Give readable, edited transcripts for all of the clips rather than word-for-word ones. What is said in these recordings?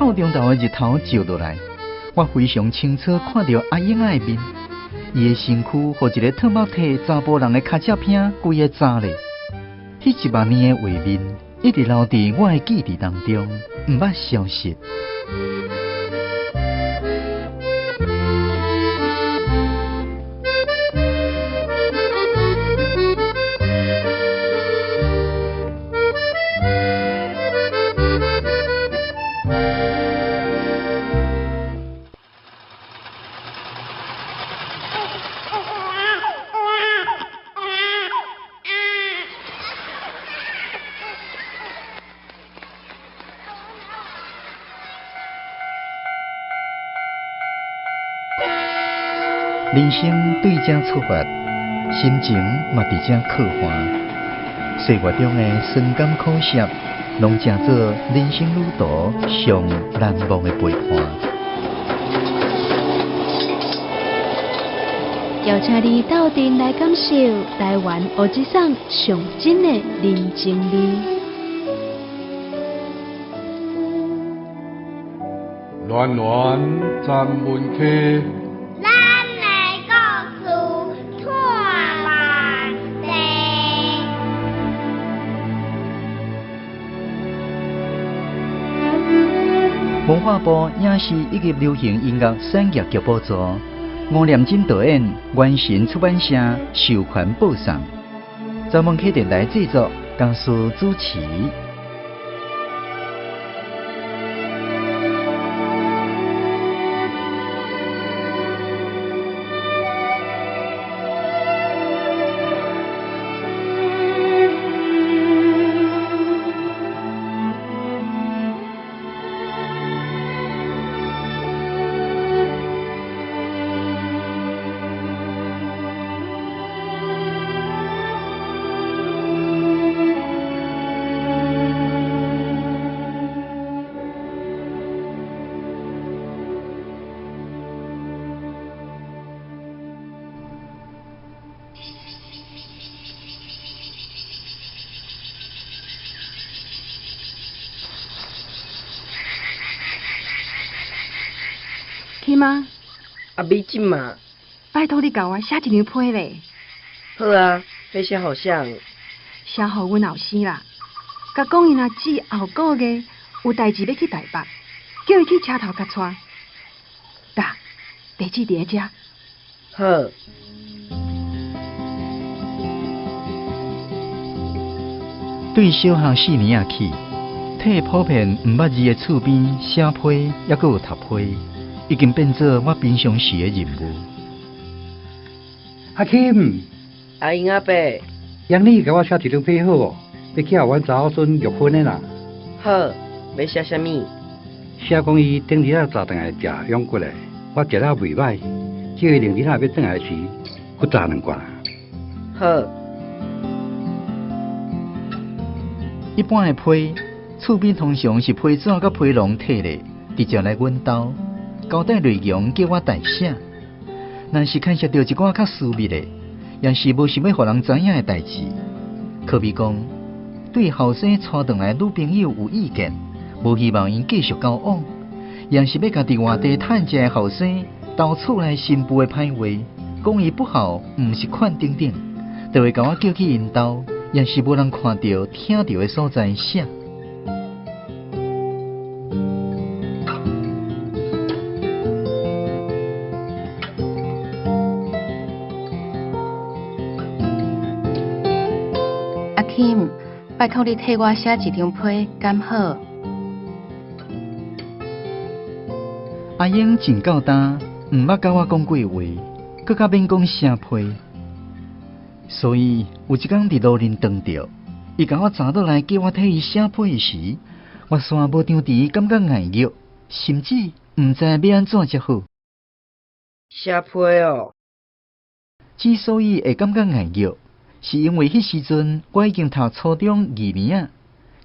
透中晝的日頭照落來，我非常清楚看著阿英仔的面，伊的身軀予一个褪目體查埔人的跤車餅規个紮咧。彼1萬年的畫面一直留佇我的記憶當中，毋捌消失。人生對這出發，心情嘛佇這刻畫。歲月中的酸甘苦澀，攏成做人生旅途上難忘的陪伴。邀請你鬥陣來感受台灣烏節送上真的人情味。暖暖站門溪。咱的故事托万地。文化部影視以及流行音樂產業局補助，吳念真導演，元神出版社授權播送，十問客電台製作，江蘇主持。去嗎？阿美這嘛？拜託你共我寫一張批咧。好啊，欲寫予誰？寫予阮後生啦。共講𪜶阿姊後個月有代誌欲去台北，叫伊去車頭共帶。噠，地址佇咧遮。好。對小學四年仔起，替普遍毋捌字的厝邊寫批，猶閣有讀批，已經變做我平常時的任務。阿金，阿英阿伯，央你共我寫一張批好無？欲寄予阮查某孫玉芬的啦。好，欲寫啥物？寫講伊頂日仔早頓來食羊骨的，我食了袂䆀，叫伊明日仔欲轉來時，閣炸兩罐。好。一般的批，厝邊通常是批紙佮批籠提咧，直接來阮兜，交代內容叫我代寫。若是牽涉著一寡較私密的，也是無想欲予人知影的代誌，可比講對後生娶轉來女朋友有意見，無希望𪜶繼續交往，也是欲共佇外地趁食的後生投厝內新婦的歹話，講伊不孝，毋是款等等，就會共我叫去𪜶兜，也是無人看著、聽著的所在寫。阿金，拜託你替我寫一張批，敢好？阿英真夠膽，毋捌佮我講過話，閣較免講寫批。所以有一工佇路面撞著，伊共我查落來叫我替伊寫批時，我煞無張持，感覺礙虐，甚至毋知欲按怎才好。寫批哦。之所以會感覺礙虐，是因為彼時陣我已經讀初中二年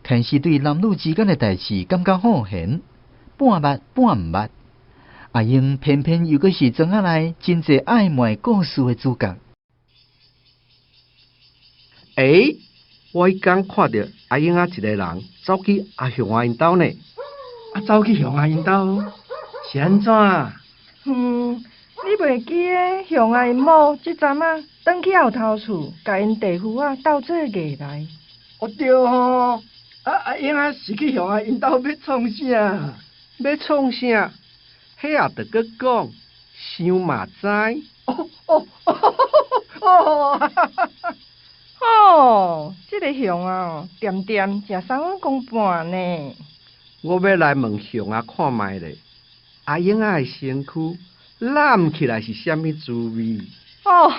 仔，開始對男女之間的代誌感覺好玄，半捌半毋捌。阿英偏偏又閣是莊仔內真濟曖昧故事的主角。欸，我彼工看著阿英仔一个人走去阿雄仔𪜶兜呢。啊，走去雄仔𪜶兜是按怎？嗯，你袂記得雄仔𪜶某這陣仔轉去後頭厝，共𪜶弟婦仔鬥做藝來。哦對吼，啊阿英仔是去雄仔𪜶兜欲創啥？欲創啥？彼也著閣講，想嘛知。哦哦哦哦！吼，這个雄仔哦，恬恬食三碗公半呢。我欲來問雄仔看覓咧，阿英仔的身軀攬起來是啥物滋味？哦，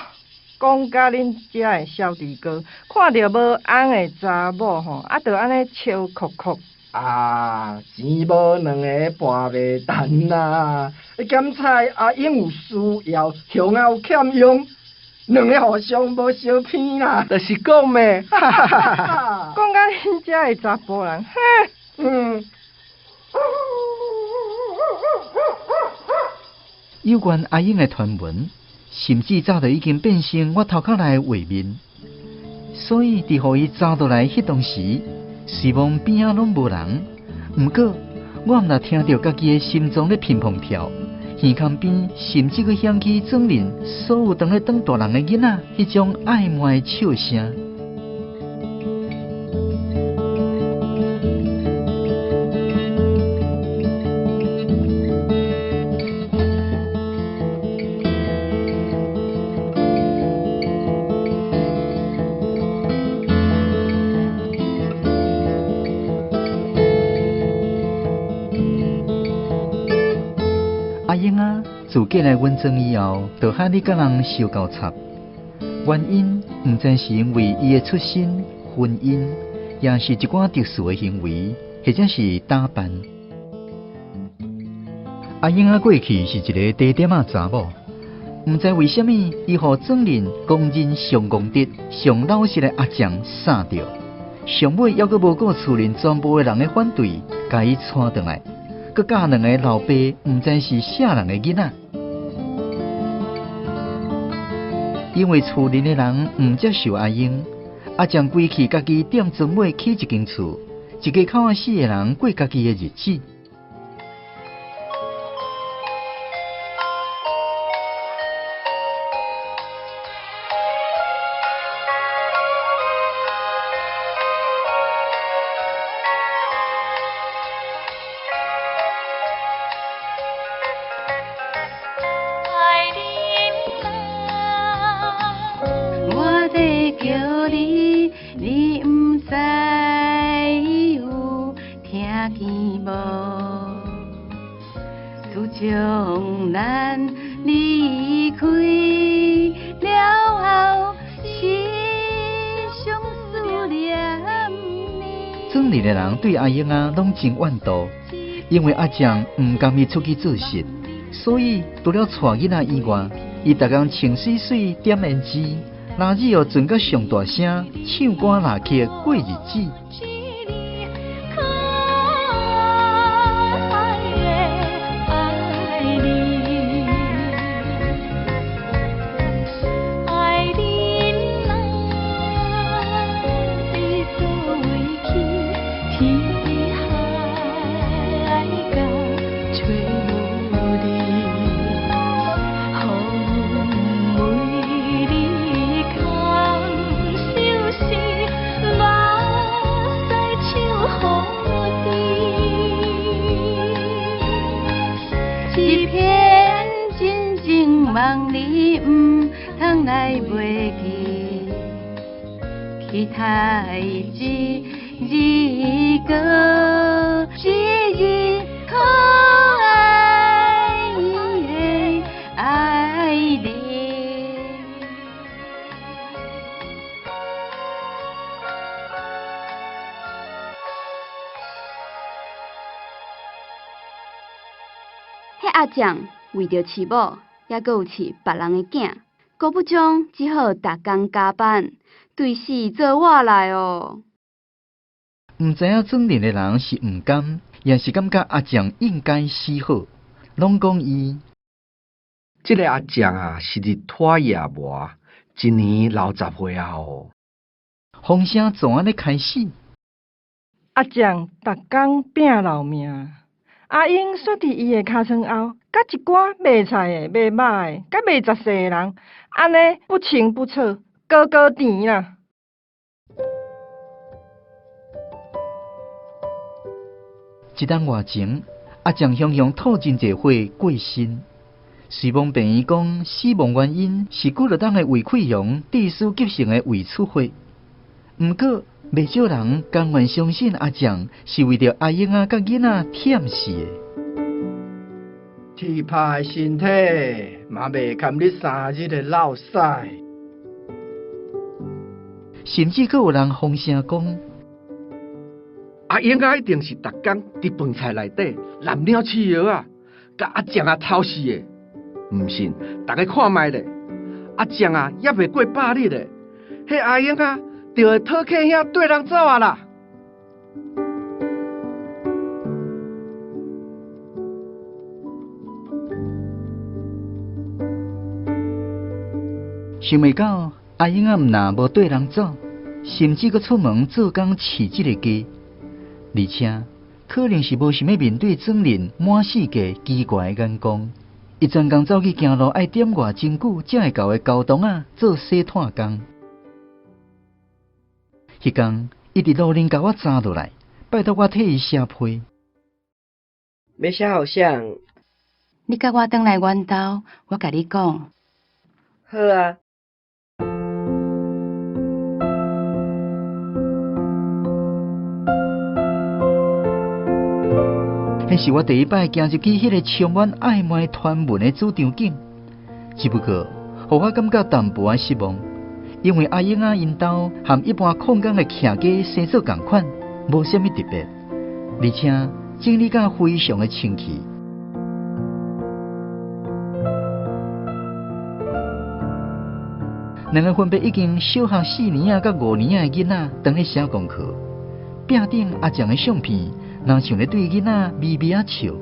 講甲恁遮的小弟哥看著無翁的查某吼，啊，就按呢笑哭哭。啊，錢無兩个盤袂陳啦！檢采阿英有需要，雄仔有欠用，兩个互相無相偏啦。就是講咩？講甲恁遮的查埔人，哼，嗯。有關阿英的傳聞，甚至早就已經變成我頭殼內的畫面。所以，佇予伊走落來彼當時，雖罔邊仔攏無人，毋過我毋但聽著家己的心臟咧乒乓跳，耳孔邊甚至閣響起莊恁所有當咧當大人的囡仔彼種曖昧的笑聲。阿英仔，自嫁來阮庄以後，就較咧佮人相交插。原因毋知是因為伊的出身、婚姻，抑是一寡特殊的行為，或者是打扮。阿英仔過去是一个低點仔查某，毋知為啥物，伊予莊恁公認上戇直、上老實的阿將煞著，上尾猶閣無顧厝裡全部的人的反對，共伊娶轉來。閣教兩个老爸毋知是啥人的囡仔，因為厝裡的人毋接受阿英，阿將規氣家己踮莊尾起一間厝，一家口仔四个人過家己的日子。我在叫你，你毋知有聽見無？自從咱離開了後，是上思念你。庄裡的人對阿英仔攏真怨妒，因為阿將毋甘伊出去做事，所以除了帶囡仔以外，伊逐工穿媠媠點胭脂，拉子又轉甲上大聲唱歌拉曲過日子。一片真情望你毋通來袂記，期待一日過一日可愛的愛你。彼阿將為著飼某，猶閣有飼別人的囝，郭不忠只好逐工加班，對死做活來哦。毋知影莊恁的人是毋甘，抑是感覺阿將應該死好，攏講伊。這个阿將啊，實在拖也無，一年老十歲啊哦。風聲怎按呢開始？阿將逐工拚老命，阿英煞佇伊的尻川後，佮一寡賣菜的、賣肉的、佮賣雜細的人，按呢不清不楚，糊糊甜啦。一冬外前，阿將雄雄吐真濟血過身，雖罔病院講死亡原因是幾落冬的胃潰瘍致使急性的胃出血，毋過袂少人甘願相信阿將是為著阿英仔佮囡仔忝死的。鐵拍的身體嘛袂堪你3日的落屎。甚至閣有人風聲講，阿英仔一定是逐工佇飯菜內底濫了鼠藥仔，共阿將仔偷死的。毋信，逐家看覓咧。阿將仔猶未過100日咧，彼阿英仔就會討客兄綴人走啊啦！想袂到阿英仔毋但無綴人走，甚至閣出門做工飼這个家，而且可能是無想欲面對莊人滿世界奇怪的眼光，伊專工走去行路愛點偌真久才會到的高洞仔做洗炭工。彼工，伊佇路頂共我紮落來，拜託我替伊寫批。欲寫予誰？你佮我轉來阮兜，我共你講。好啊。彼是我第一擺行入去彼个充滿曖昧傳聞的主場景，只不過，予我感覺淡薄仔失望，因為阿英仔𪜶兜和一般礦工的徛家生做仝款，無啥物特別，而且整理甲非常的清氣。兩个分別已經小學4年仔佮5年仔的囡仔，當咧寫功課。壁頂阿將的相片，若像咧對囡仔微微仔笑。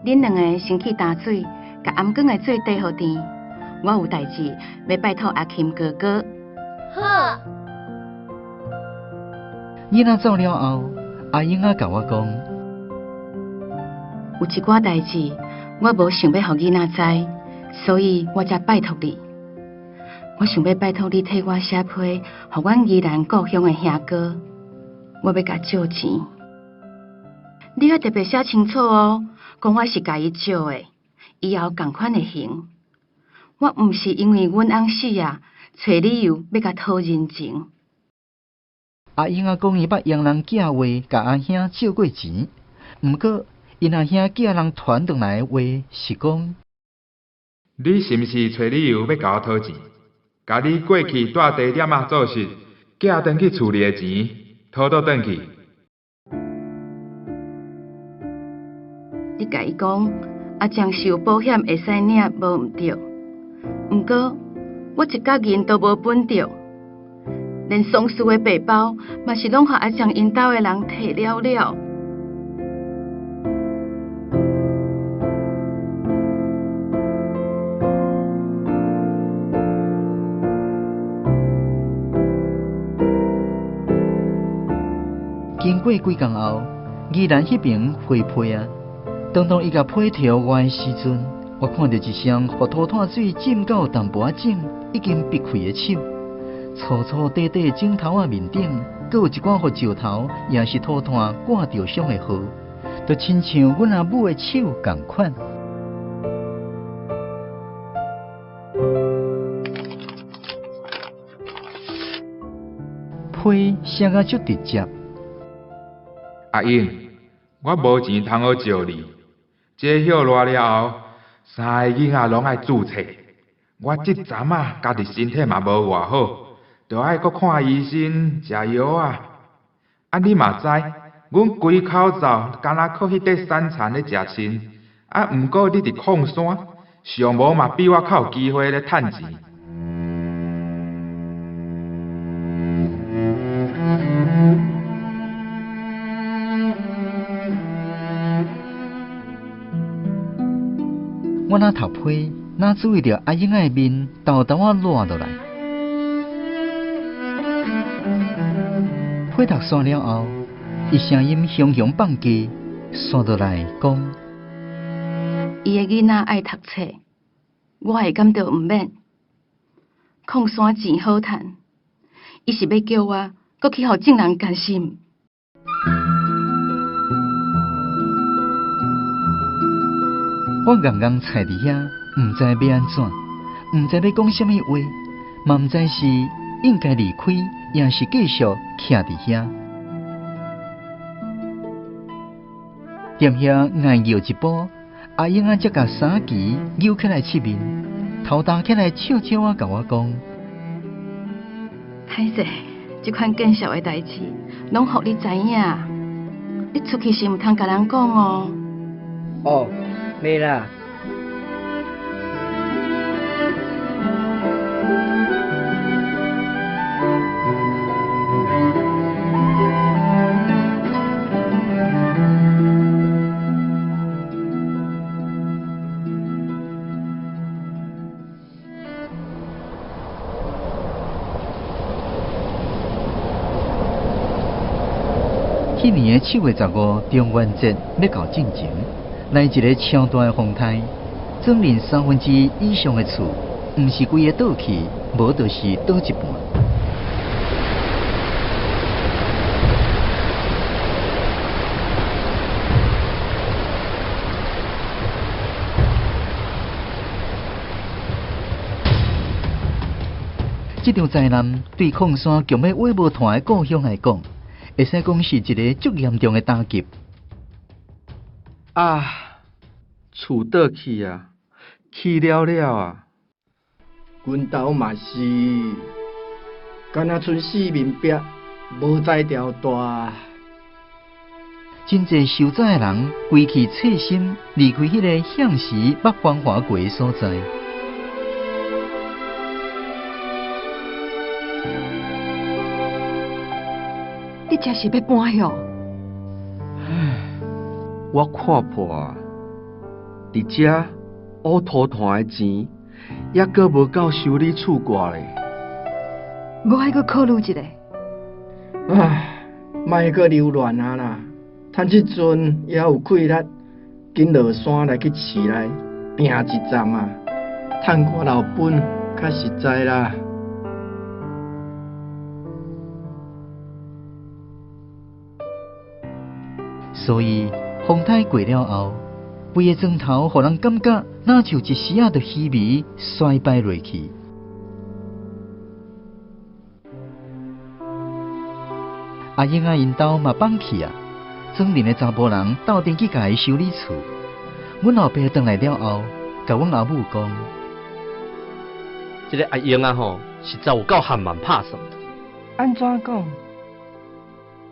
恁兩个先去擔水，共頷頸的水綴予甜。我有代誌欲拜託阿琴哥哥。好。囡仔走了後，阿英仔共我講，有一寡代誌，我無想欲予囡仔知，所以我才拜託你。我想欲拜託你替我寫批，予阮宜蘭故鄉的兄哥，我欲共借錢。你愛特別寫清楚哦，講我是共伊借的，以後仝款會還。我毋是因為阮翁死啊，揣理由欲共討人情。阿英仔講伊捌用人寄話共阿兄借過錢，毋過𪜶阿兄寄人傳轉來的話是講：你是毋是揣理由欲共我討錢？共你過去蹛茶店仔做事，寄轉去厝裡的錢，討倒轉去。你共伊講，阿將是有保險會使領，無毋著。毋過我一角銀都無分著，連喪事的白包嘛是攏予阿將𪜶兜的人提了了。經過幾工後，宜蘭彼爿回批啊。當當伊共批提予我的時陣，我看著一雙予塗炭水浸到淡薄仔腫、已經閉開的手，粗粗短短的指頭仔面頂，閣有一寡予石頭抑是塗炭割著傷的痕，就親像阮阿母的手仝款。批寫甲足直接。阿英，我無錢通好借你，這歇熱了後，三个囡仔攏愛注冊。我這陣仔家己身體嘛無偌好，著愛閣看醫生、食藥仔。啊，你嘛知，阮規口罩敢若靠彼塊山田咧食凊。啊，毋過你佇礦山，上無嘛比我較有機會咧趁錢。我若讀批，若注意著阿英仔的面沓沓仔爛落來。批讀煞了後，伊聲音雄雄放低，煞落來講：伊的囡仔愛讀冊，我會感著毋免。礦山錢好趁，伊是欲叫我閣去予眾人關心。我戇戇坐佇遐，毋知欲按怎，毋知欲講啥物話，嘛毋知是應該離開，抑是繼續徛佇遐。踮遐徼搖一晡，阿英仔才共衫旗扭起來拭面，頭擔起來笑笑仔，共我講：歹勢，這款見笑的代誌，攏予你知影。你出去時毋通共人講哦。哦，袂啦。彼年的7月15，中元節欲到進前，來一个超大的風颱，莊林1/3以上的厝，毋是規个倒去，無就是倒一半。這場災難對礦山強欲挖無炭的故鄉來講，會使講是一个足嚴重的打擊。啊，厝倒去啊，去了了啊！阮兜嘛是，敢若賰四面壁，無才調大。真濟受災的人規氣切心離開彼个向時捌繁華過的所在。你這是欲搬許？唉，我看破啊，佇遮烏塗炭的錢，猶閣無夠修理厝掛咧。無愛閣考慮一下。唉，莫閣留戀啊啦！趁這陣猶有氣力，緊落山來去市內拚一陣啊，趁寡老本較實在啦。所以風颱過了後，規个莊頭予人感覺若像一時仔就虛微衰敗落去。阿英仔𪜶兜嘛放棄啊，莊林的查埔人鬥陣去共伊修理厝。阮老爸轉來了後，共阮阿母講：這个阿英仔吼，實在有夠含萬拍算。按怎講？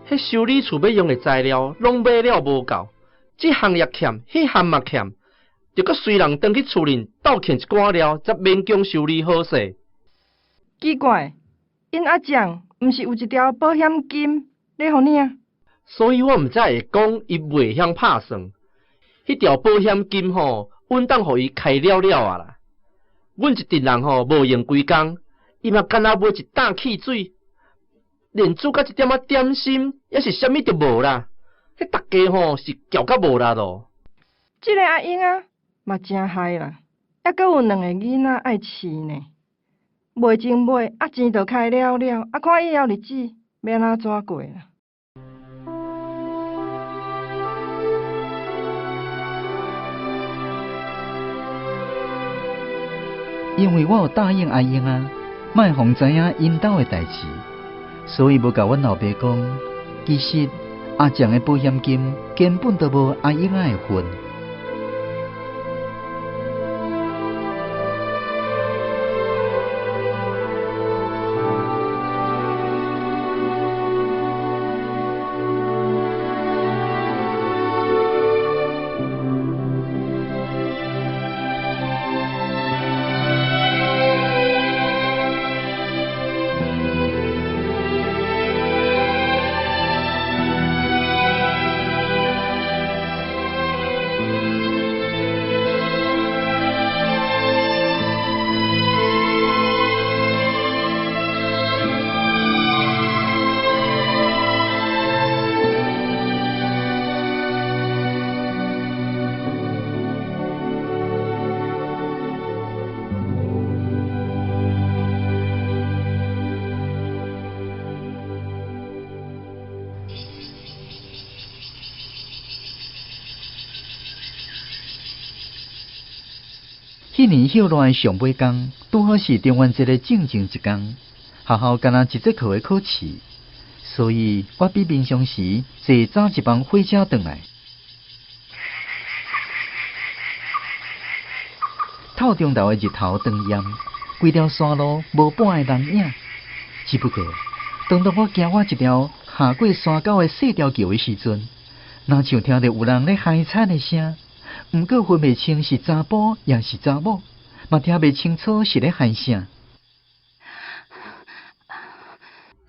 彼修理厝欲用的材料，攏買了無夠，這項也欠，彼項嘛欠，著閣隨人轉去厝裡鬥欠一寡料，才勉強修理好勢。奇怪，𪜶阿將毋是有一條保險金咧予領？所以我毋才會講伊袂曉拍算。彼條保險金吼，穩當予伊開了了啊啦。阮一陣人吼無閒規工，伊嘛干焦買一擔汽水，連煮甲一點仔點心，抑是啥物都無啦。彼逐家吼是挾甲無力咯。這个阿英仔嘛誠害啦，猶閣有兩个囡仔愛飼呢。賣前賣，啊錢就開了了，啊看以後日子欲按怎過啦？因為我有答應阿英仔，莫予人知影𪜶兜的代誌，所以無共阮老爸講。其實阿將的保險金根本就無阿英仔的份。彼年歇热的上尾工，拄好是中元节的正前一工，学校干焦一节课的考试，所以我比平常时坐早一班火车转来。透中昼的日头当炎，规条山路无半个人影。只不过，当当我行过一条下过山沟的细条桥的时阵，若像听著有人咧嗨惨的声，毋过分袂清是查埔抑是查某，嘛听袂清楚是咧喊啥。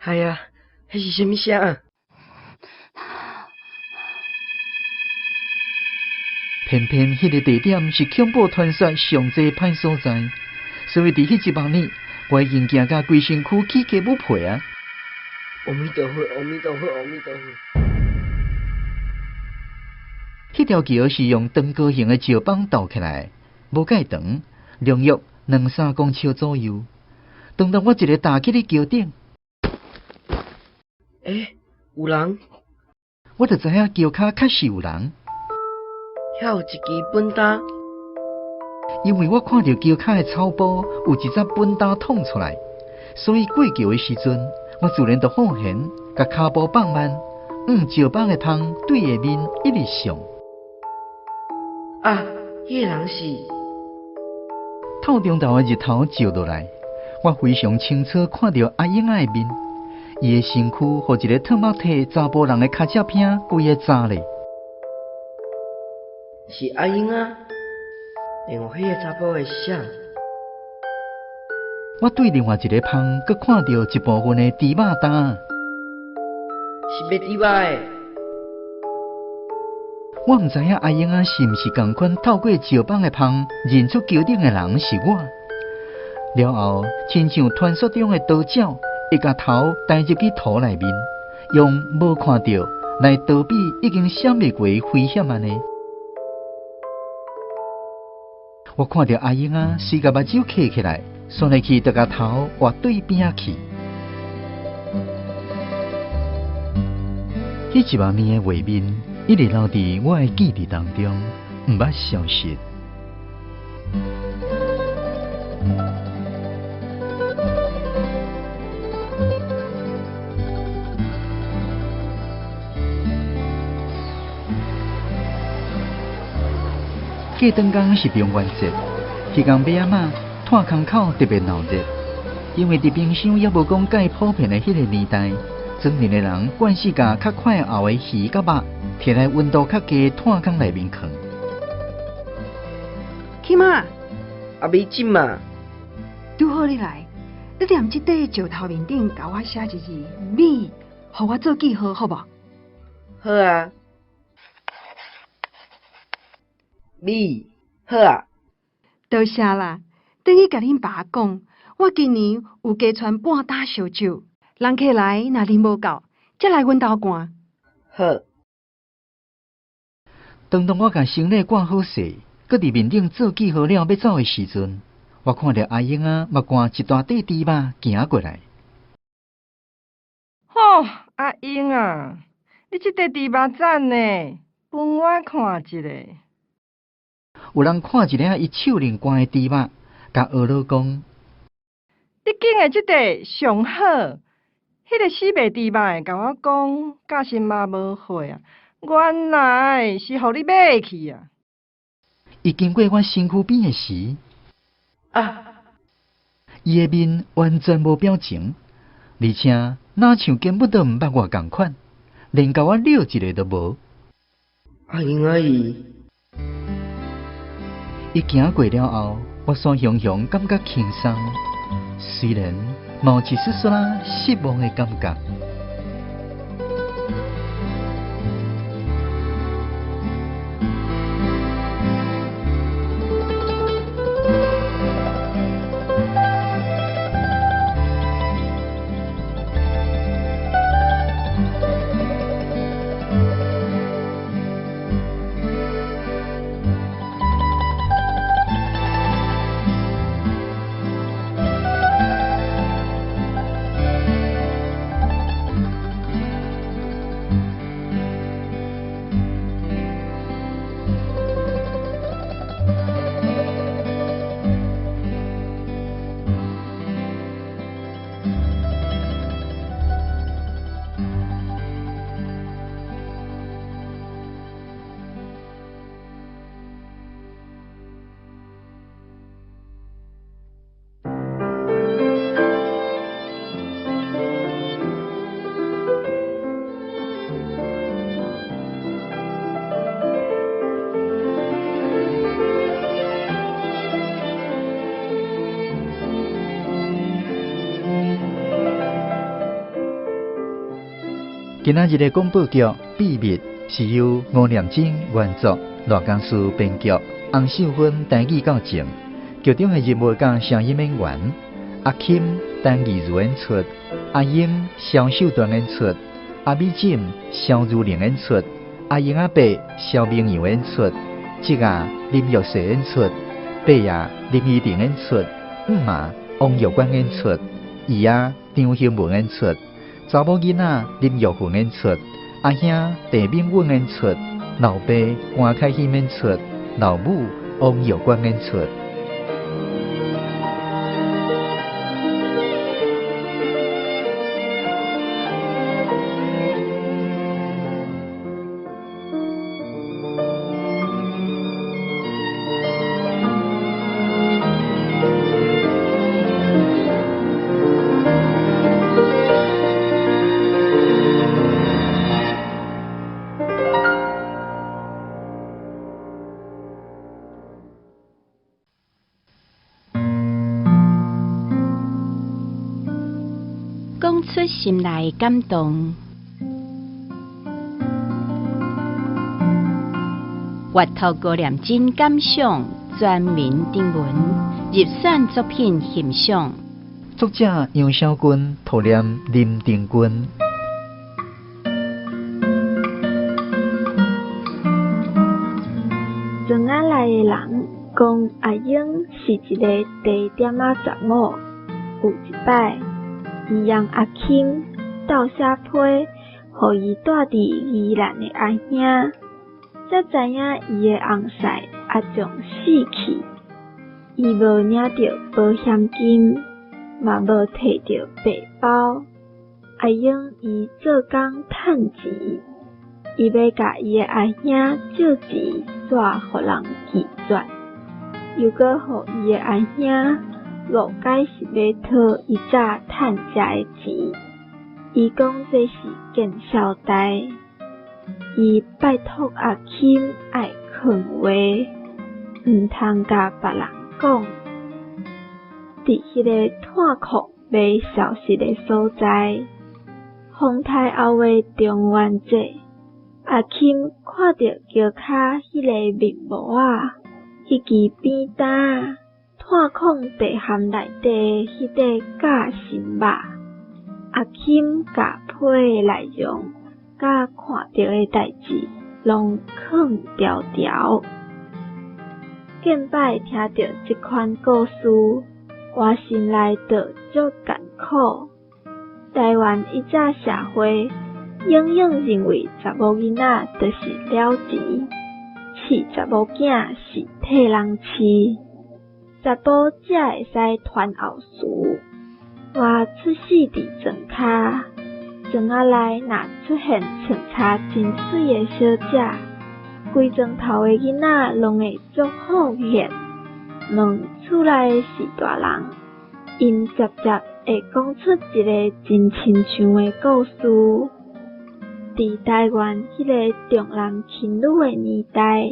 哎呀，彼是啥物声啊？偏偏彼个地点是恐怖传说上济歹所在，所以伫彼一晡日，我已经惊甲规身躯起鸡母皮啊！阿弥陀佛，阿弥陀佛，阿弥陀佛。彼条桥是用长高型的石板搭起来，无介长，长约两三公尺左右。当当我一个踏去咧桥顶，欸，有人！我就知影桥跤确实有人。遐有一支本担，因为我看著桥跤的草埔有一只本担挵出来，所以过桥的时阵，我自然就放闲，共跤步放慢，向石板的芳对下面一直上。啊，彼个人是透中昼的日头照落来，我非常清楚看著阿英仔的面，伊的身躯予一个褪目体查埔人的跤脊片规个扎咧。是阿英仔，另外彼个查埔会是啥？我对另外一个芳，阁看著一部分的猪肉担。是卖猪肉的。我毋知影阿英仔是毋是仝款透过石板的芳认出桥顶的人是我。了后，亲像传说中的刀鸟，会共头抬入去土内面，用无看著来逃避已经闪袂过的危险按呢。我看著阿英仔随共目睭磕起来，旋下去就共头活对边仔去。彼一万年的画面一直留伫我的记忆当中，毋捌消失。过转工是中元节，彼工尾仔仔炭空口特别闹热，因为伫冰箱犹无讲介普遍的彼个年代，庄里的人惯势共较快熬的鱼佮肉，提来温度较低的炭空内面囥。起码，阿美进嘛，拄好你来，你踮这块石头面顶共我写一字“美”，予我做记号，好无？好啊。美，好啊。多谢啦，转去共恁爸讲，我今年有加传半担烧酒，人客来若啉无够，才来阮兜捾。好。当当我共行李挂好势，阁伫面顶做记号了，欲走的时阵，我看著阿英仔嘛捾一大块猪肉行过来。吼，阿英啊，你这块猪肉赞呢，分我看一下。有人看一领伊手里捾的猪肉，共学老讲：你拣的这块上好，彼个死卖猪肉的共我讲，价钱嘛无货啊，原来是予你买去啊！伊经过我身躯边的时，啊！伊的面完全无表情，而且若像根本都毋捌我仝款，连共我撩一下都无。阿英阿姨，伊行过了后，我煞雄雄感觉轻松，虽然嘛有一丝丝仔失望的感觉。今仔日的廣播劇《秘密》是由吳念真原作，賴江詩編劇，洪秀芬台語教正。劇中的人物佮聲音演員：阿金、陳義如演出；阿英、蕭秀緞演出；阿美錦、蕭如玲演出；阿英阿伯、蕭明陽演出；叔仔林玉燮演出；伯仔林依婷演出；姆媽王玉娟演出；姨仔張興文演出；查某囡仔林玉芬演出；阿兄鄭敏允演出；老爸關凱欣演出；老母王玉娟演出。講出心內的感動，閱讀吳念真感想全民徵文入選作品欣賞。作者楊小軍，圖念林定君。庄仔內的人講阿英是一个低點仔查某。有一擺，伊讓阿金鬥寫批，予伊蹛佇宜蘭的阿兄，才知影伊的翁婿阿將死去。伊無領著保險金，嘛無提著白包。阿英伊做工趁錢，伊欲共伊的阿兄借錢，煞予人拒絕，又閣予伊的阿兄誤解是欲討伊早趁食的錢。伊講這是見笑代，伊拜託阿金愛囥話，毋通共別人講。佇彼个炭礦欲消失的所在，風颱後的中元節，阿金看著橋跤彼个面模仔，彼支扁擔，炭礦地函內底彼塊夾心肉，阿金共批的內容，佮看著的代誌，攏囥牢牢。近擺聽著這款故事，我心內就足艱苦。台灣以早社會，永遠認為查某囡仔就是了錢，飼查某囝是替人飼，查埔才會使傳後嗣。我出世佇庄跤，庄仔內若出現穿插真媠的小姐，規庄頭的囡仔攏會足好奇，問厝內的序大人，𪜶捷捷會講出一个真親像的故事。佇台灣彼个重男輕女的年代，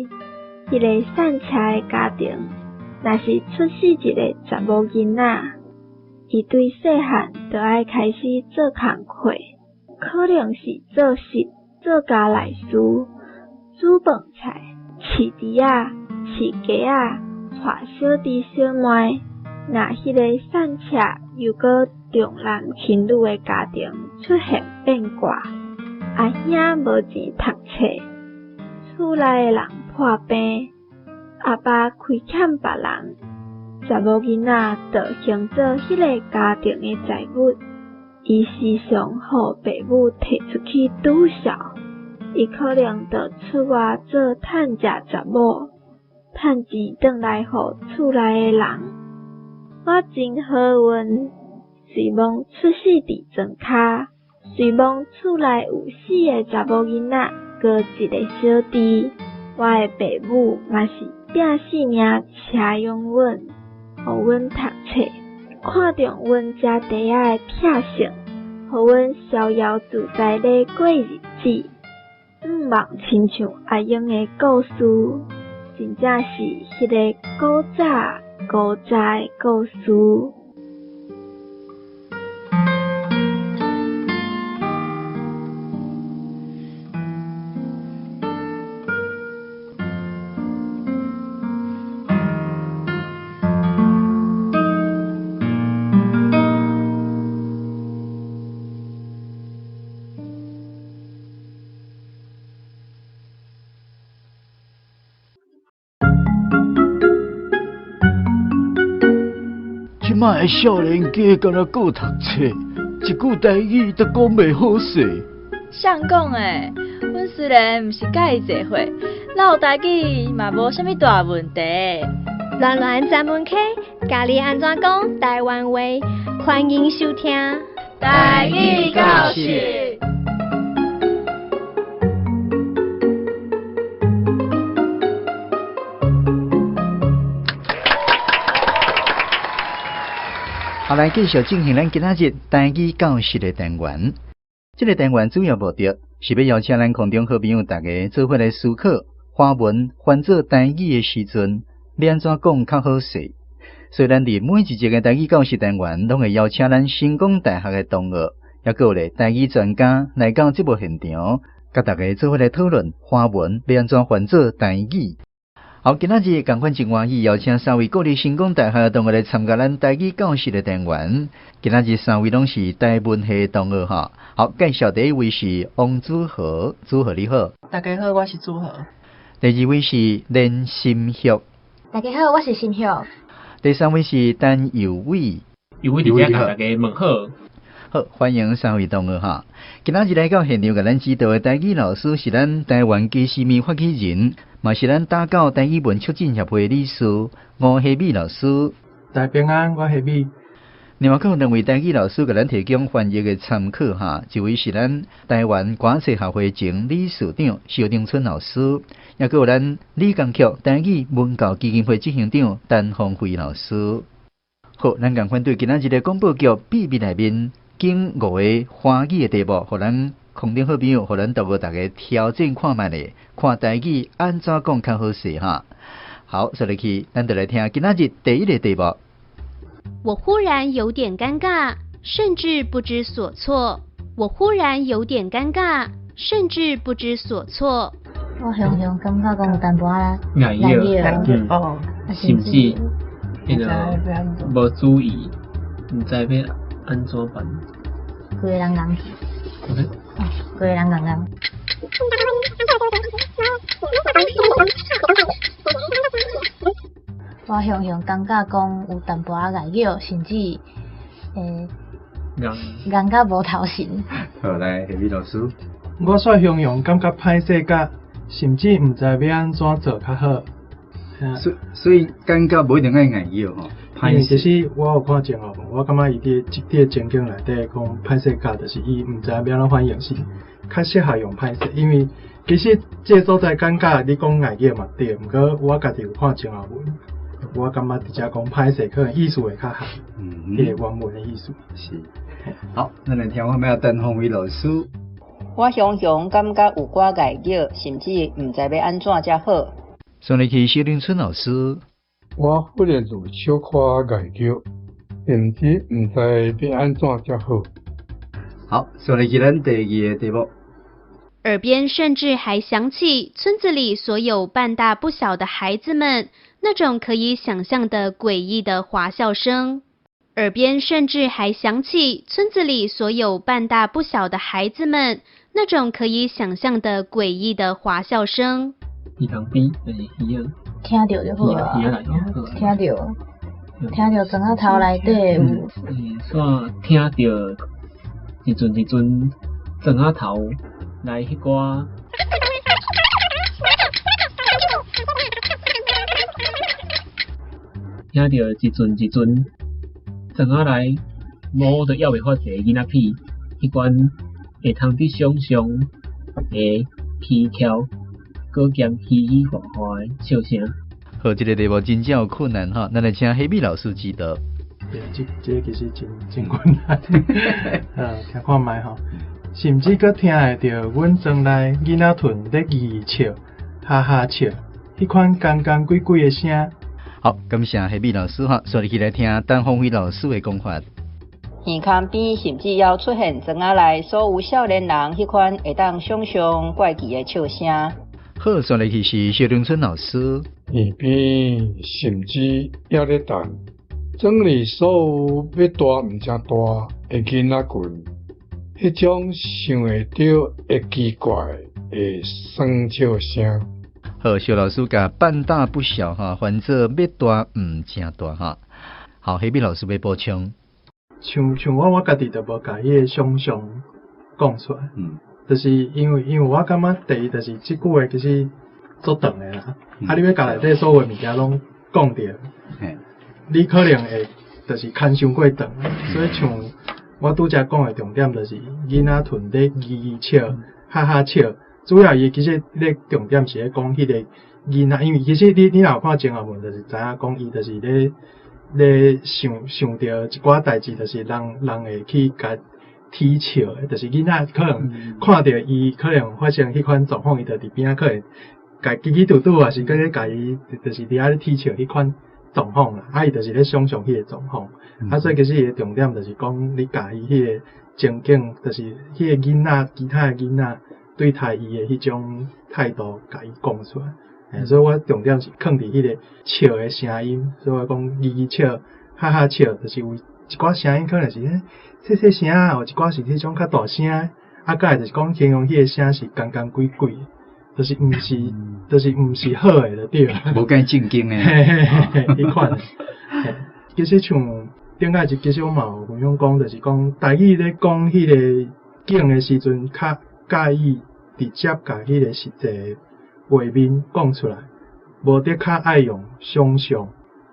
彼个散赤的家庭，若是出世一个查某囡仔，伊對細漢就愛開始做工課，可能是做穡、做家內事、煮飯菜、飼豬仔、飼雞仔、帶小弟小妹。若彼个散赤又閣重男輕女的家庭出現變卦，阿兄無錢讀冊，厝內的人破病，阿爸虧欠別人，查某囡仔就還做彼个家庭的財物。伊時常予爸母提出去拄笑，伊可能就出外做趁食查某，趁錢轉來予厝內的人。我真好運，雖罔出世佇莊跤，雖罔厝內有四个查某囡仔，閣一个小弟。我的爸母嘛是拼性命車養阮，予阮讀冊，看重阮遮弟仔的品性，予阮逍遙自在咧過日子。毋望親像阿英的故事，真正是彼个古早古早的故事。擺的少年家敢若顧讀冊，一句台語都講袂好勢。誰講的？阮雖然毋是佮伊濟歲，嘮台語嘛無啥物大問題。巒巒專門溪，教你按怎講台灣話，歡迎收聽。台語教室。好，來繼續進行咱今仔日台語教室的單元。這個單元主要目的是欲邀請咱空中好朋友大家做伙來思考，華文翻做台語的時陣，欲按怎講較好勢。所以咱佇每一集的台語教室單元，攏會邀請咱成功大學的同學，抑閣有咧台語專家來到節目現場，佮大家做伙來討論華文欲按怎翻做台語。好，今仔日仝款真歡喜，邀請三位國立成功大學的同學來參加咱台語教室的單元。今仔日三位攏是台文系的同學哈。好，介紹第一位是王子豪，子豪你好。大家好，我是子豪。第二位是連心玉。大家好，我是心玉。第三位是陳佑偉。佑偉佇遮共大家問好。好，歡迎三位同學哈。今仔日來到現場，共咱指導的台語老師是咱台灣基思美發起人，嘛是咱打狗台語文促進協會理事吳希美老師。大家平安，我希美。另外，閣有兩位台語老師共咱提供翻譯的參考哈。一位是咱台灣歌冊學會前理事長蕭丁春老師，抑閣有咱李江曲台語文教基金會執行長陳芳輝老師。好，咱仝款對今仔日的廣播劇秘密內面揀五個華語的題目，予咱空中好朋友，予咱同學逐家挑戰看覓咧，看台語按怎講較好勢哈。好，煞落去，咱就來聽今仔日第一个題目。我忽然有點尷尬，甚至不知所措。我忽然有點尷尬，甚至不知所措。我雄雄感覺講有淡薄仔礙耳，哦，甚至彼个無注意，毋知欲按怎辦。規个人戇去，規个人戇戇。我雄雄感覺講有淡薄仔礙耳，甚至戇甲無頭神。好，來，希美老師。我煞雄雄感覺歹勢甲，甚至毋知欲按怎做較好。所以感覺無一定愛礙耳吼。因為其實我有看前後文，我感覺伊佇這個情景內底講歹勢甲，就是伊毋知欲按怎反應，是較適合用歹勢，因為其實這個所在尷尬，你講礙耳嘛對，毋過我家己有看前後文，我感覺直接講歹勢可能意思會較合，彼個原文的意思。是。好，咱來聽看覓陳芳輝老師。我雄雄感覺有寡礙耳，甚至毋知欲按怎才好。煞落去蕭林春老師。我忽然有小可礙耳，甚至毋知欲按怎才好。好，煞落去咱第二個題目。耳邊甚至還響起村子裡所有半大不小的孩子們那種可以想象的詭異的滑笑聲。耳邊甚至還響起村子裡所有半大不小的孩子們那種可以想象的詭異的滑笑聲。魚塘邊還是魚仔？聽著就好啊。聽著，聽著庄仔頭內底有。煞聽著一陣一陣庄仔頭來彼寡。聽著一陣一陣庄仔內某都猶未發財囡仔片，彼款會通佇想像的蹊蹺，閣兼嘻嘻哈哈的笑聲。好，這個題目真正有困難哈，咱來請希美老師指導。對，這其實真真困難。聽看覓吼，甚至閣聽會著阮庄內囡仔屯咧嘻嘻笑，哈哈笑，彼款艱艱鬼鬼的聲。好，感謝希美老師哈，煞落去來聽陳芳輝老師的講法。耳空邊甚至猶出現庄仔內所有少年人彼款會當想像怪奇的笑聲。好，煞落去是蕭林春老師。耳邊甚至猶咧等，莊裡所有欲大毋成大的囡仔群，彼種想會著會奇怪的耍笑聲。好，蕭老師共半大不小哈，翻做欲大毋成大哈。好，彼老師欲補充。像我家己就無共彼个想像講出來，就是因為我感覺第一就是這句話其實足長的啦，啊，你欲共內底所有物件攏講著，你可能會就是牽傷過長，所以像我拄才講的重點就是囡仔囤咧吱吱笑，哈哈笑，主要伊其實咧重點是咧講彼個囡仔，因為其實你若有看前後文，就是知影講伊就是咧想著一寡代誌，就是人會去共啼笑的，就是囡仔可能看著伊可能發生彼款狀況，伊就佇邊仔可能共嘰嘰嘟嘟，抑是閣咧共伊，就是佇遐咧啼笑彼款狀況啦。啊，伊就是咧想像彼个狀況。啊，所以其實伊的重點就是講，你共伊彼個情景，就是彼個囡仔，其他的囡仔對待伊的彼種態度，共伊講出來。所以我重點是囥佇彼個笑的聲音，所以我講吱吱笑、哈哈笑，就是有一寡聲音可能是細細聲，有一寡是彼種較大聲，啊，閣來就是講形容彼個聲是干干鬼鬼，就是毋是，就是毋是好的就對。無介正經的。嘿嘿嘿，彼款。其實像頂擺一其實我嘛有分享講，就是講台語咧講彼個景的時陣，較佮意直接共彼個實際畫面講出來，無得較愛用想像。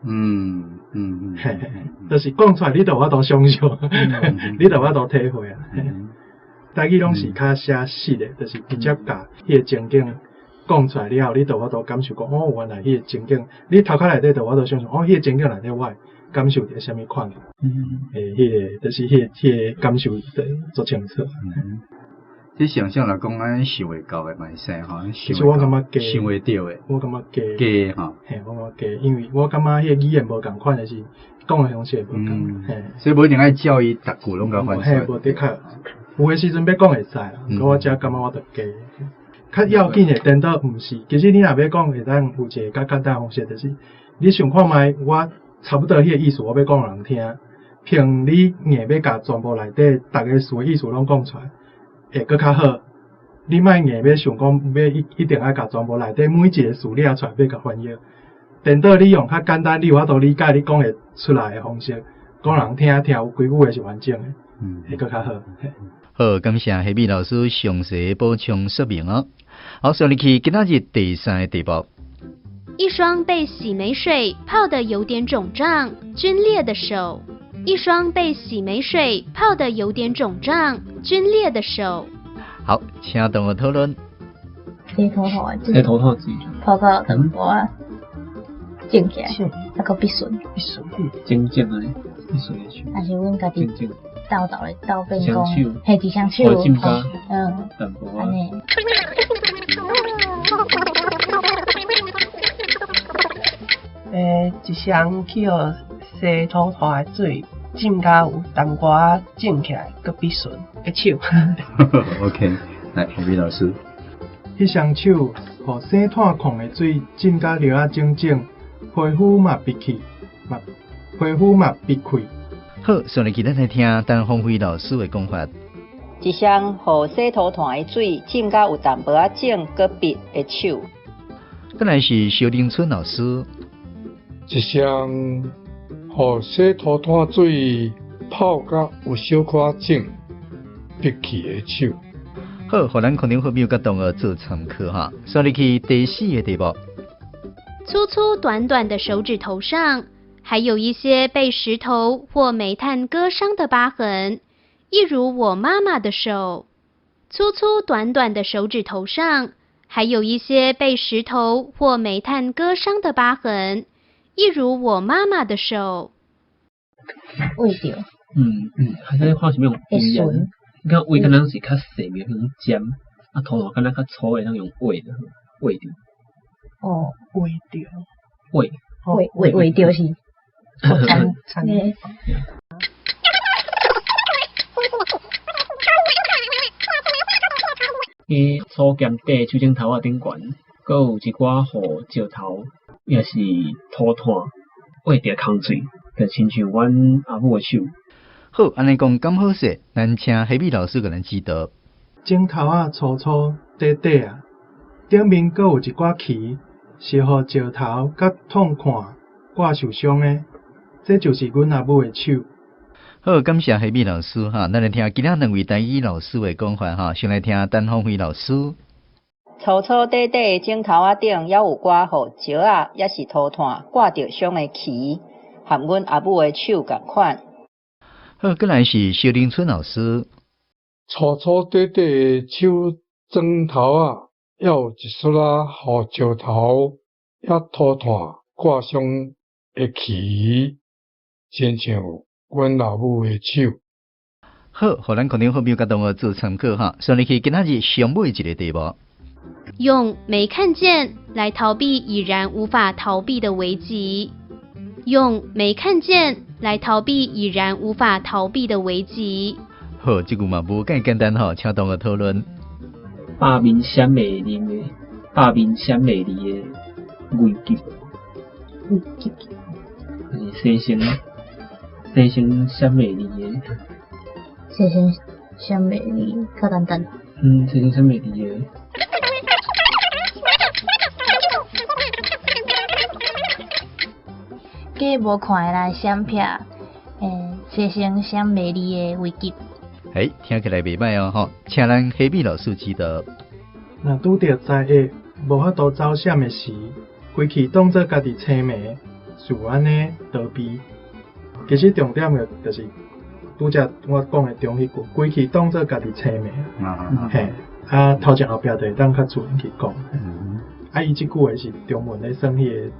嘿，就是講出來，你就有法度想像，你就有法度體會啊。台語攏是較寫實的，就是直接共彼個情景講出來了後，你就有法度感受講，哦，原來彼個情景，你頭殼內底就有法度想像，哦，彼個情景內底我會感受著啥物款，彼個就是彼個感受就足清楚。你想象來講，按呢想會到的嘛會使吼，其實我感覺假，想會著的。我感覺假。假吼。嘿，我感覺假，因為我感覺彼個語言無仝款的是講的方式無仝。嘿。所以無一定愛照伊逐句攏共翻出來。嘿，無的確，有的時陣欲講會使啦，毋過我遮感覺我著加。較要緊的顛倒毋是，其實你若欲講會當有一個較簡單的方式，就是你想看覓，我差不多彼個意思，我欲講予人聽，憑你硬欲共全部內底逐个詞的意思攏講出來，會閣較好。你莫硬欲想講欲一定愛共全部內底每一个詞掠出來欲共翻譯。顛倒你用較簡單，你有法度理解，你講會出來的方式，講人聽聽有幾句話是完整的，會閣較好。好，感謝彼老師詳細補充說明哦。好，上入去今仔日第三个題目。一雙被洗眉水泡得有點腫脹、皸裂的手。一雙被洗眉水泡得有點腫脹、皸裂的手。好，請同學討論。洗塗炭，洗塗炭水，泡到淡薄仔腫起來，啊，閣必順。必順，真正的必順的手。還是阮家己鬥鬥咧鬥變講，嘿，一雙手，淡薄仔。按呢。一雙去予洗塗炭的水浸甲有淡薄仔腫起來，閣必順的手。 OK，來，彼老師。彼雙手，予洗炭礦的水浸甲尿仔腫腫，皮膚嘛閉氣，嘛皮膚嘛閉氣。好，上入去咱來聽陳鳳飛老師的講法。一雙予洗塗炭的水浸甲有淡薄仔腫，閣閉的手。閣來是蕭玲春老師。一雙予洗塗炭水泡甲有小可腫，閉氣的手。好，予咱空中好朋友佮同學做參考哈。煞入去第四个題目。粗粗短短的手指頭上，還有一些被石頭或煤炭割傷的疤痕，一如我媽媽的手。粗粗短短的手指頭上，還有一些被石頭或煤炭割傷的疤痕，一如我媽媽的手。畫著。還是看啥物用語言？你看畫敢若是較細密，用尖，啊，塗炭敢若較粗的，當用畫的，畫著。哦，畫著。畫。畫畫畫著是。殘殘。彼草鹹底手指頭仔頂懸，閣有一寡予石頭，抑是塗炭畫著空喙，就親像阮阿母的手。好，按呢講敢好勢？咱請彼老師共咱指導。指頭仔粗粗短短仔，頂面閣有一寡臍，是予石頭佮炭礦割受傷的。這就是阮阿母的手。好，感謝黑米老師哈，咱來聽其他兩位台語老師的講法哈。先來聽陳芳輝老師。粗粗短短的枕頭仔頂，猶有寡予石仔，抑是塗炭割著傷的蜞，和阮阿母的手仝款。好，過來是蕭玲春老師。粗粗短短的手枕頭仔，猶有一撮仔予石頭抑塗炭割傷的蜞，親像阮老母的手。好，予咱空中好朋友佮同學做參考哈。送入去今仔日上尾一个題目。用沒看見來逃避已然無法逃避的危機。用沒看見來逃避已然無法逃避的危機。好，這句嘛無介簡單吼，請同學討論。百面閃袂啉的，百面閃袂離的危急。危急。就是生生，生生閃袂離的。生生閃袂離，較簡單。嗯，生生閃袂離的。假無看的來閃避，生生閃袂離的危急。欸，聽起來袂䆀哦，吼，請咱黑米老師指導。若拄著災厄，無法度走閃的時，規氣當做家己青暝，是按呢逃避。其實重點的就是拄才我講的中彼句，規氣當做家己青暝。嘿，啊頭前後壁就會當較自然去講。啊，伊這句話是中文咧算彼个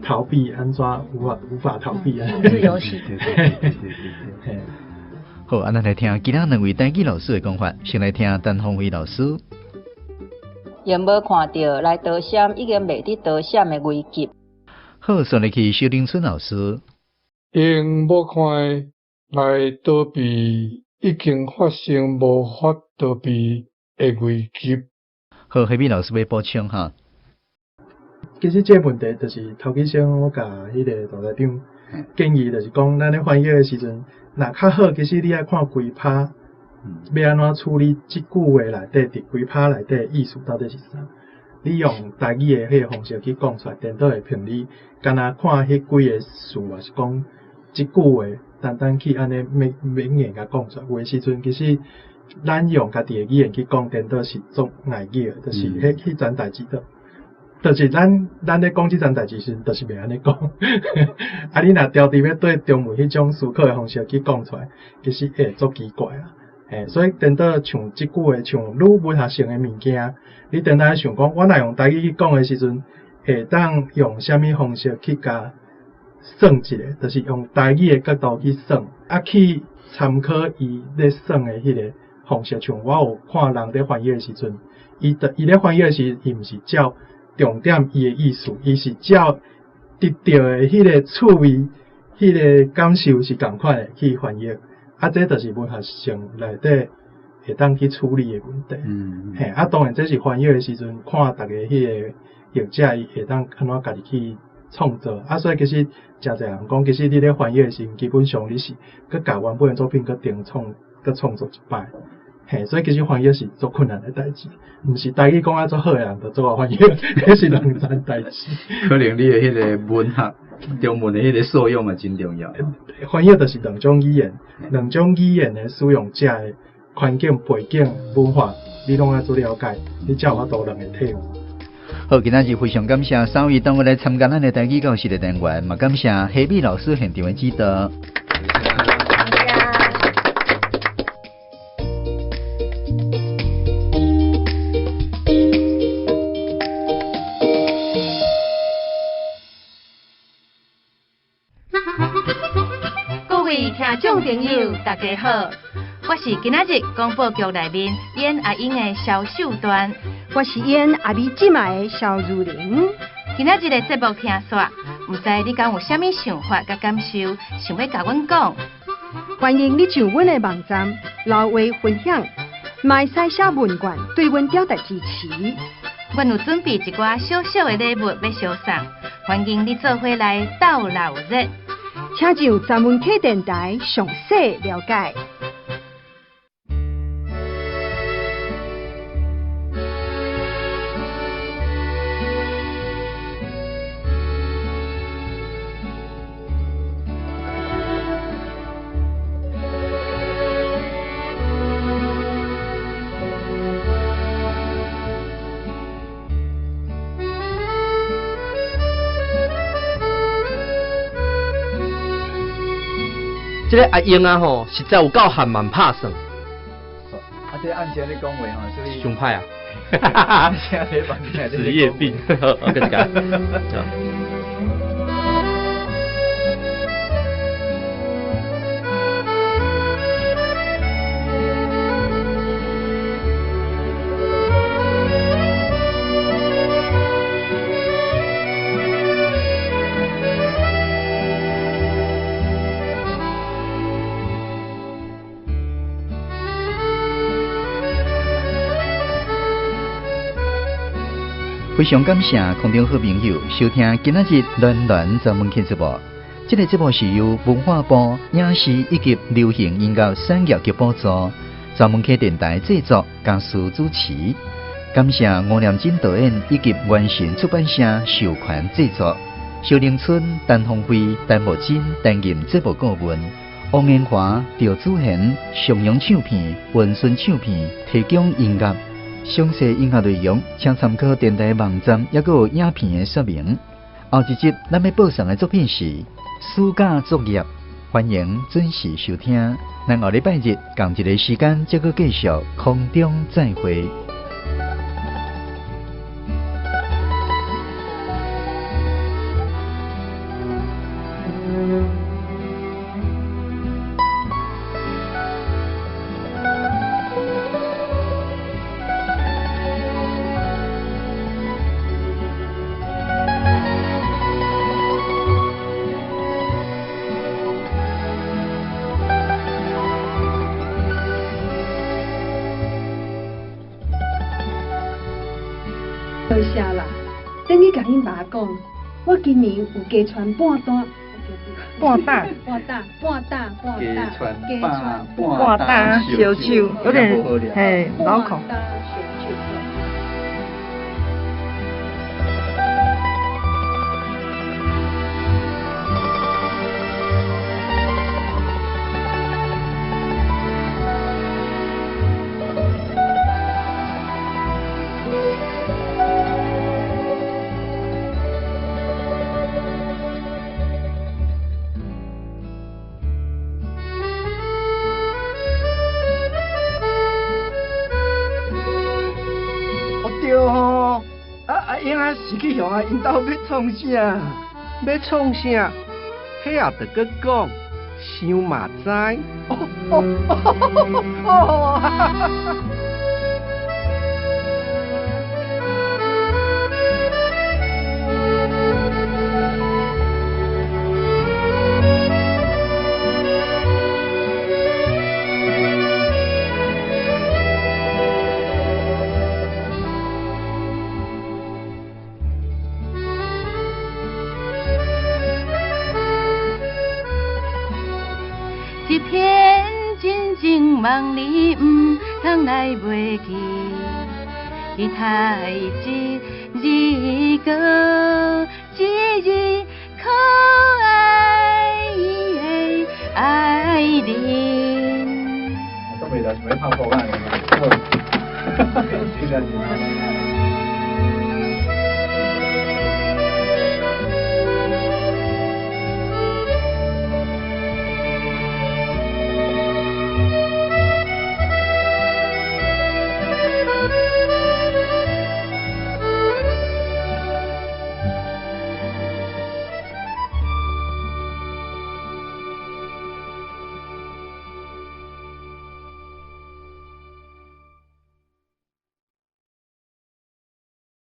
逃避，按怎無法逃避啊？自由戲。好，啊，咱來聽其他兩位台語老師的講法。先來聽陳芳輝老師。用無看著來逃閃，已經袂佇逃閃的危急。好，送入去蕭玲春老師。用無看來逃避，已經發生無法逃避的危急。好，彼邊老師欲補充哈。其實這個問題就是頭幾先我共彼个大台長建議，就是講咱咧翻譯的時陣，若較好，其實你愛看規拍，欲按怎處理這句話內底，佇規拍內底的意思到底是啥？你用台語的彼个方式去講出來，顛倒會憑你干焦看彼幾个詞，抑是講這句話，單單去按呢欲硬共講出來。有的時陣其實咱用家己的語言去講，顛倒是足礙意的，就是彼層代誌的。就是咱咧講這層代誌時，就是袂按呢講。啊，你若牢佇欲對中文彼種思考的方式去講出來，其實會足奇怪啊。嘿，所以顛倒像這句話，像愈文學性的物件，你顛倒想講，我若用台語去講的時陣，會當用啥物方式去共算一下，就是用台語的角度去算，啊去參考伊咧算的彼个方式。像我有看人咧翻譯的時陣，伊咧翻譯的時，伊毋是照重點伊的意思，伊是照得著的彼个趣味、彼个感受是仝款的去翻譯。啊，這就是文學性內底會當去處理的問題。嘿，啊，當然這是翻譯的時陣，看逐个彼个譯者伊會當按怎家己去創作。啊，所以其實誠濟人講，其實你咧翻譯的時陣，基本上你是閣共原本的作品閣重創、閣創作一擺。嘿，所以其實翻譯是足困難的代誌，毋是台語講啊足好的人就足會翻譯，彼是兩層代誌。可能你的彼个文學、中文的彼个素養嘛真重要。翻譯就是兩種語言，兩種語言的使用者的環境、背景、文化，你攏愛做了解，你才有法度兩个體會。好，今仔日非常感謝三位同學來參加咱的台語教室的單元，嘛感謝黑米老師現場的指導。各位聽眾朋友，大家好，我是今仔日廣播劇內面演阿英的蕭秀緞，我是演阿美姊妹的蕭如玲。今仔日的節目聽煞，毋知你敢有啥物想法佮感受，想欲共阮講？歡迎你上阮的網站留話分享，嘛會使寫問卷對阮表達支持。阮有準備一寡小小的禮物欲相送，歡迎你做伙來鬥鬧熱。請上專門客電台詳細了解。這个阿英啊吼，实在有够含慢拍算。啊，这按时咧讲话吼，所以伤歹啊。职业病，好，继续讲。非常感谢空中好朋友收听今仔日暖暖专门节目。这个节目是由文化部影视以及流行音乐产业局补助，专门客电台制作，嘉思主持。感谢吴念真导演以及完成出版社授权制作。小林春、陈鸿辉、陈木真担任节目顾问，王延华、赵祖贤、上扬唱片、文顺唱片提供音乐。详细音乐内容，请参考电台网站，抑阁有影片的说明。后一集咱欲播送的作品是暑假作业，欢迎准时收听。咱后礼拜日仝一个时间，再阁继续空中再会。多谢啦，等你共恁爸讲，我今年有加穿半单，半担，半担，半担，半担，加穿半担烧酒，有点嘿老口。是去向啊𪜶兜欲创啥？欲创啥？彼也著阁讲，想嘛知。哦哦哦哦！一片真情望你毋通来袂记，期待一日阁一日可爱的爱人。都袂来想欲拍破啊！哈哈哈。